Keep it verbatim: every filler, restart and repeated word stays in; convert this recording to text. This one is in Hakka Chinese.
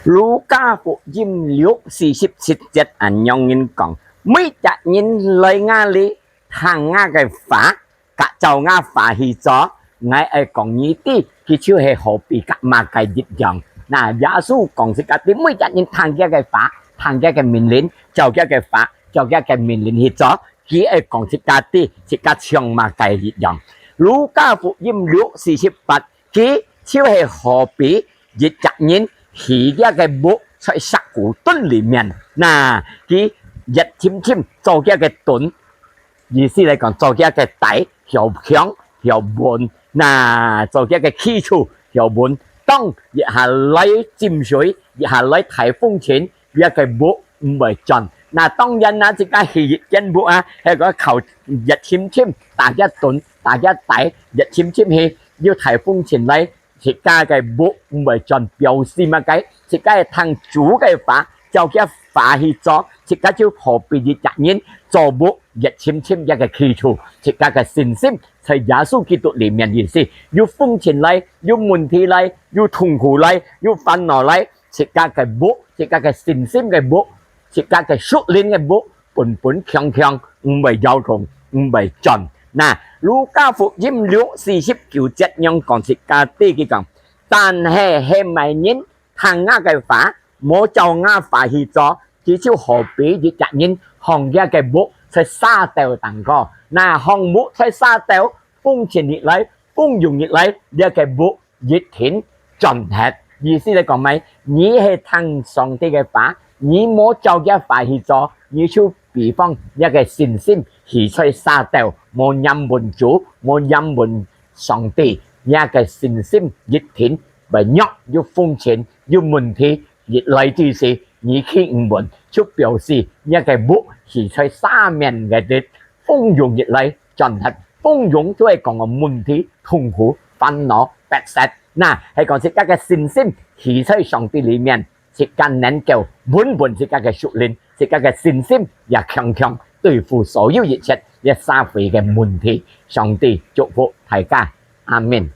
路加福音六四十七節恁樣人講：每隻人來𠊎這，聽𠊎个話， 摎照𠊎話去做，𠊎愛講你知，佢就係好比摎麼个一樣。那耶穌講自家知，每隻人聽佢个話，聽佢个命令，照佢个話，照佢个命令去做，佢愛講自家知，自家像麼个一樣。路加福音六四十八，佢就係好比一隻人起佢个屋在石牯墩裡面，那佢一深深做佢个墩， 意思來講，做佢个底曉強曉穩，那做佢个基礎曉穩。當一下來浸水，一下來大風陣，佢个屋毋會轉。那當然啦，自家起一間屋啊，係講靠一深深打佢墩，打佢底，一深深去，有大風陣來， 自家个屋毋會轉，表示麼个？自家愛聽主个話，照佢話去做，自家就好比一隻人做屋，一深深佢个基礎，自家个信心在耶穌基督裡面意思。有風陣來，有問題來，有痛苦來，有煩惱來，自家个屋，自家个信心个屋，自家个屬靈个屋， 本本強強，毋會搖動，毋會轉。那，路加福音六四十九節仰講自家知佢講：但係係麼人聽𠊎个話，無照𠊎話去做，佢就好比一隻人䟘佢个屋在沙竇頂高。那䟘屋在沙竇，風陣一來，風湧一來，佢个屋 一定轉忒。意思來講麼个？你係聽上帝个話，你無照佢話去做，你就比方你个信心起在沙竇，無仰望主，無仰望上帝，你个信心一定會弱，有風陣，有問題，一來之時，你企毋穩，就表示你个屋起在沙面个地，風湧一來，轉忒。風湧就係講个問題、痛苦、煩惱、逼塞。 那，係講自家个信心起在上帝裡面，自家能夠穩穩自家个屬靈，自家个信心也強強對付所有一切這社會个問題。上帝祝福大家，阿們。